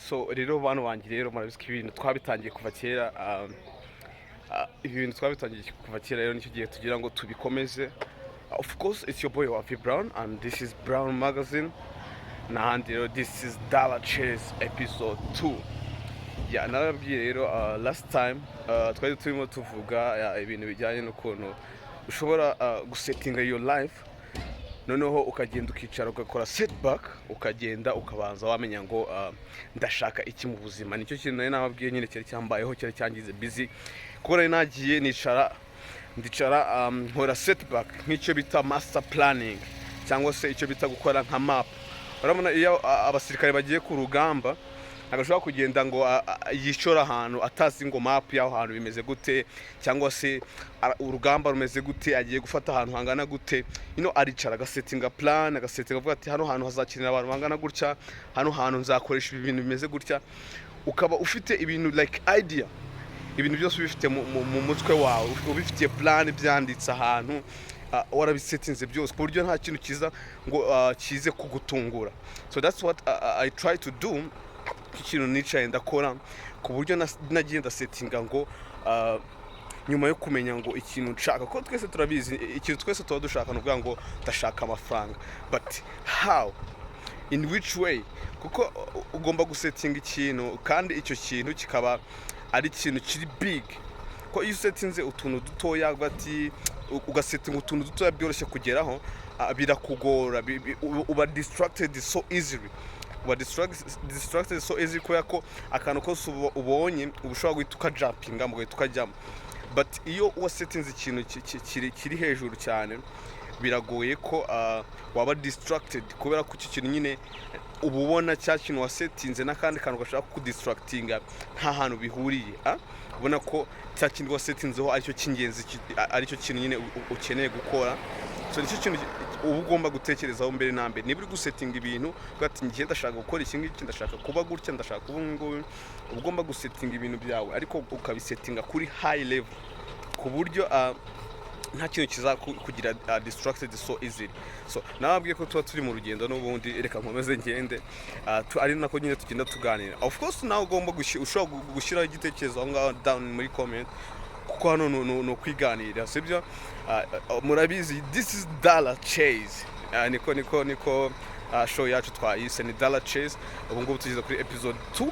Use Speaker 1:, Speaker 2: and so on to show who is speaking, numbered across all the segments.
Speaker 1: So rero bantu banjye, rero murabizi ko ibintu twabitangiye kuva kera. Ibi bintu twabitangiye kuva kera, rero nicyo gihe tugira ngo tubikomeze. Of course, it's your boy Wafi Brown and this is Brown Magazine. N'ahandi rero, this is Dollar Chase episode 2. Yeah, narababwiye rero, last time twari turimo tuvuga, yeah, ibintu bijyanye n'ukuntu ushobora gusettinga your life, noneho ukagenda ukicara ugakora setback, ukagenda ukabanza wamenya ngo ndashaka iki mu buzima. Nicyo kintu nari nababwiye nyine cyari cyambayeho, cyari cyangize busy, kuko nari nagiye nicara, ndicara, nkora setback nk'icyo bita master planning, cyangwa se icyo bita gukora nka map. Urabona iyo abasirikare bagiye ku rugamba, ntabwo ashobora kugenda ngo yishore ahantu atazi ngo map y'aho hantu bimeze gute, cyangwa se urugamba rumeze gute, agiye gufata ahantu hangana gute. Aricara agasettinga plan, agasettinga avuga ati: "Hano hantu hazakinira abantu bangana gutya, hano hantu nzakoresha ibi bintu bimeze gutya." Ukaba ufite ibintu like idea, ibintu byose ubifite mu mutwe wawe, ubifitiye plan, byanditse ahantu, warabisettinze byose ku buryo nta kintu kiza ngo kize kugutungura. So that's what I try to do. Iki kintu nicaye ndakora ku buryo nagiye ndasettinga ngo nyuma yo kumenya ngo ikintu nshaka, ko twese turabizi, ikintu twese tuba dushaka ni ukuvuga ngo ndashaka amafaranga, but how, in which way? Kuko ugomba gusettinga ikintu kandi icyo kintu kikaba ari ikintu kiri big, ko iyo usettinze utuntu dutoya, uvuga ati ugasettinga utuntu dutoya byoroshye kugeraho, birakugora, uba distracted so easily, uba distracted so easily, kubera ko akantu kose ubonye uba ushobora guhita ukajumpinga, ugahita ukajyamo. But iyo wasettinze ikintu kiri hejuru cyane, biragoye ko waba distracted, kubera ko icyo kintu nyine uba ubona cya kintu wasettinze n'akandi kantu gashaka kudistractinga nta hantu bihuriye. Ubona ko cya kintu wasettinzeho aricyo cy'ingenzi, aricyo kintu nyine ukeneye gukora. So nicyo kintu uba ugomba gutekerezaho mbere na mbere. Niba uri gusettinga ibintu uvuga ati: "Njye ndashaka gukora iki ngiki, ndashaka kuba gutya, ndashaka kuba ubu ngubu," uba ugomba gusettinga ibintu byawe, ariko ukabisettinga kuri high level, ku buryo nta kintu kizakugira distracted so easily. So nababwiye ko tuba turi mu rugendo n'ubundi, reka nkomeze ngende, ari nako nyine tugenda tuganira. Of course nawe ugomba ushobora gushyiraho igitekerezo aho ngaho down muri comment, kuko hano ni ukwiganirira, sibyo? Murabizi, this is Dollar Chase. Niko show yacu twayise ni Dollar Chase. Ubu ngubu tugeze kuri episode 2,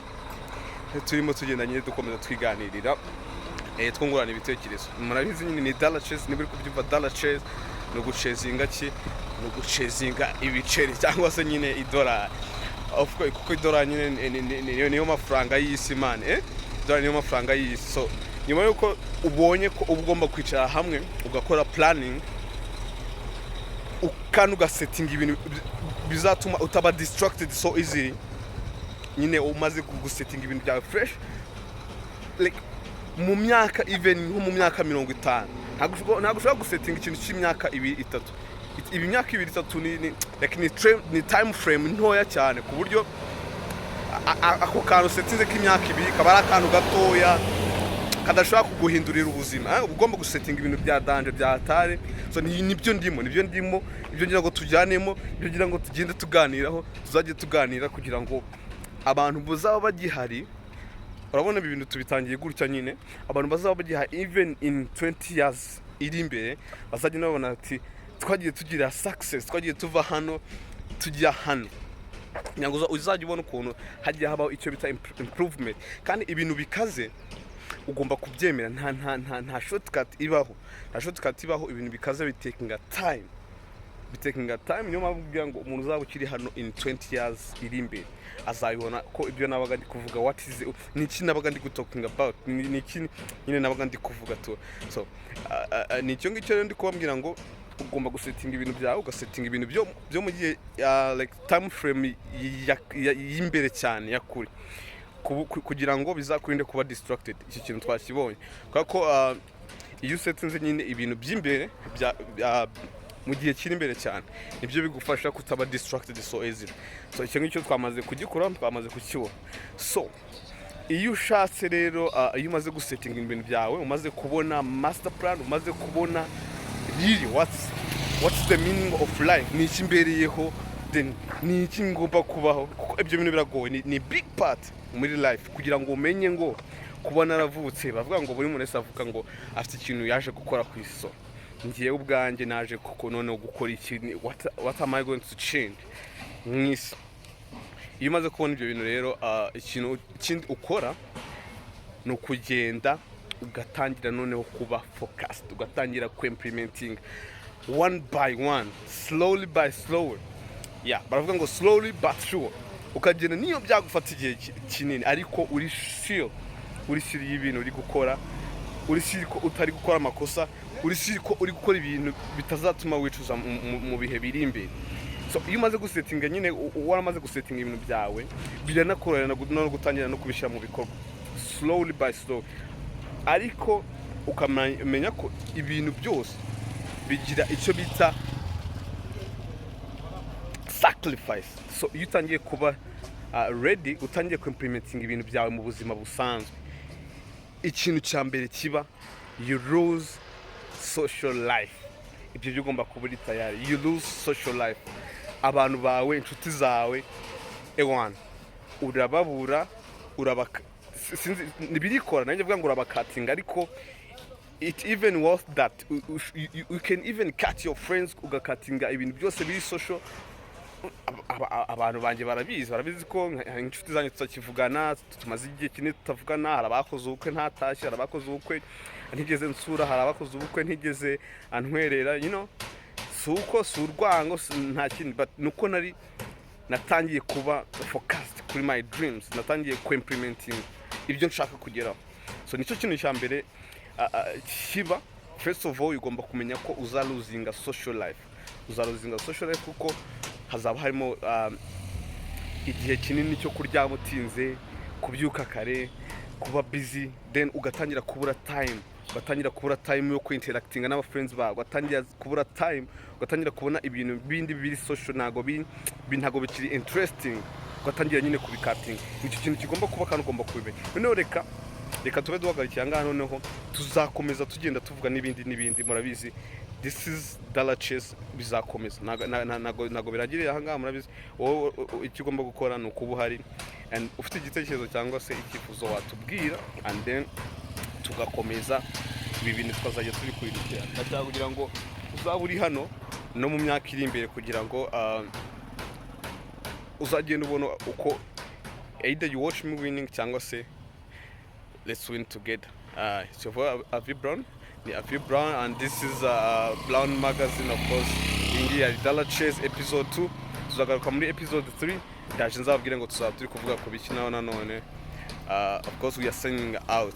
Speaker 1: turimo tugenda nyine dukomeza twiganirira, twungurana ibitekerezo. Murabizi nyine ni Dollar Chase. Niba uri kubyumva, Dollar Chase ni uguchasinga ki? Ni uguchasinga ibiceri, cyangwa se nyine idolari. Of course, kuko idolari nyine niyo mafaranga y'isi, man, eh, idolari niyo mafaranga y'isi. So nyuma yuko ubonye ko uba ugomba kwicara hamwe ugakora planning kandi ugasettinga ibintu bizatuma utaba distracted so easily, nyine umaze gusettinga ibintu byawe fresh, like mu myaka, even nko mu myaka 50, ntabwo ushobora gusettinga ikintu cy'imyaka 2, 3. Ibi myaka 2, 3 ni like ni time frame ntoya cyane, ku buryo ako kantu usettinze k'imyaka 2 kaba ari akantu gatoya kadashobora kuguhindurira ubuzima. Uba ugomba gusettinga ibintu bya danger, bya hatari. So nibyo ndimo, ibyo ngira ngo tujyanemo, ibyo ngira ngo tugende tuganiraho, tuzajye tuganira kugira ngo abantu bazaba bagihari. Urabona ibi bintu tubitangiye gutya nyine, abantu bazaba bagihari even in 20 years iri imbere bazajya babona ati: "Twagiye tugira success, twagiye tuva hano tujya hano," kugira ngo uzajye ubona ukuntu hagiye habaho icyo bita improvement. Kandi ibintu bikaze ugomba kubyemera, nta shortcut ibaho, nta shortcut ibaho. Ibintu bikaze bitakinga time, bitakinga time. Niyo mpamvu kugira ngo umuntu uzaba ukiri hano in 20 years iri imbere azabibona ko ibyo nabaga ndi kuvuga, what is, ni iki nabaga ndi gutalking about, ni iki nyine nabaga ndi kuvuga tu. So ni icyo ngicyo rero ndi kubabwira ngo ugomba gusettinga ibintu byawe, ugasettinga ibintu byo mu gihe like time frame y'imbere cyane, ya kure, kugira ngo bizakurinde kuba distracted. Iki kintu twakibonye kubera ko iyo usettinze nyine ibintu by'imbere mu gihe kiri imbere cyane, nibyo bigufasha kutaba distracted so easily. So icyo ngicyo twamaze kugikora, twamaze kukibona. So iyo ushatse rero, iyo umaze gusettinga ibintu byawe, umaze kubona master plan, umaze kubona really what's the meaning of life, ni iki mbereyeho, then ni iki ngomba kubaho, kuko Kuko ibyo bintu biragoye, ni big part muri life kugira ngo umenye ngo kuba naravutse. Bavuga ngo buri muntu wese avuga ngo afite ikintu yaje gukora ku isi. Ngewe ubwanjye naje kuko noneho gukora iki? What am I going to change mu isi? Iyo umaze kubona ibyo bintu rero, ikintu kindi ukora ni ukugenda ugatangira noneho kuba focused, ugatangira ku-implementing one by one, slowly by slowly. Yeah, baravuga ngo slowly but sure. Ukagenda, niyo byagufata igihe kinini, ariko uri sure, uri sure y'ibintu uri gukora, uri sure ko utari gukora amakosa, uri sure ko uri gukora ibintu bitazatuma wicuza mu bihe biri imbere. So iyo umaze gusettinga nyine, waramaze gusettinga ibintu byawe, biranakorohera no gutangira no kubishyira mu bikorwa slowly by slow. Ariko ukamenya ko ibintu byose bigira icyo bita sacrifice. So iyo utangiye kuba ready, utangiye ku-implementing ibintu byawe mu buzima busanzwe, ikintu cya mbere kiba, you lose social life. Ibyo byo ugomba kuba uri tayari. You lose social life. Abantu bawe, inshuti zawe, ewana, urababura, urabaka, sinzi ntibirikora, nanjye mvuga ngo urabacuttinga, ariko it even worth that. You can even cut your friends, ugacuttinga ibintu byose biri social. Abantu banjye barabizi ko inshuti zanjye tutakivugana, tumaze igihe kinini tutavugana. Hari abakoze ubukwe ntatashye, hari abakoze ubukwe ntigeze nsura, hari abakoze ubukwe ntigeze antwerera. Si uko si urwango, nta kindi, but nuko nari natangiye kuba focused kuri my dreams, natangiye ku implementing ibyo nshaka kugeraho. So nicyo kintu cya mbere kiba. First of all, ugomba kumenya ko uzalosinga social life. Uzalosinga social life kuko hazaba harimo igihe kinini cyo kuryama utinze, kubyuka kare, kuba busy, then ugatangira kubura time, ugatangira kubura time yo kwinteractinga n'aba friends bawe, ugatangira kubura time, ugatangira kubona ibintu bindi biri social ntago bikiri interesting, ugatangira nyine kubicuttinga. Icyo kintu kigomba kuba kandi ugomba kubimenya. Noneho reka tube duhagarikiye aha ngaha, noneho tuzakomeza tugenda tuvuga n'ibindi n'ibindi. Murabizi, this is Dollar Chase, bizakomeza. Ntago birangiriye aha ngaha. Murabizi, wowe icyo ugomba gukora ni ukuba uhari, and ufite igitekerezo cyangwa se icyifuzo watubwira, and then tugakomeza ibi bintu, tukazajya tubikurikira. Ndashaka kugira ngo uzaba uri hano no mu myaka iri imbere, kugira ngo uzagenda ubona uko either you watch me winning cyangwa se let's win together. It's your boy Avi Brown, ni Avi Brown, and this is Brown Magazine, of course. Iyi ngiyi yari Dollar Chase episode 2. Tuzagaruka muri episode 3. Ndaje nzababwire ngo tuzaba turi kuvuga ku biki naho nanone. Of course, we are signing out.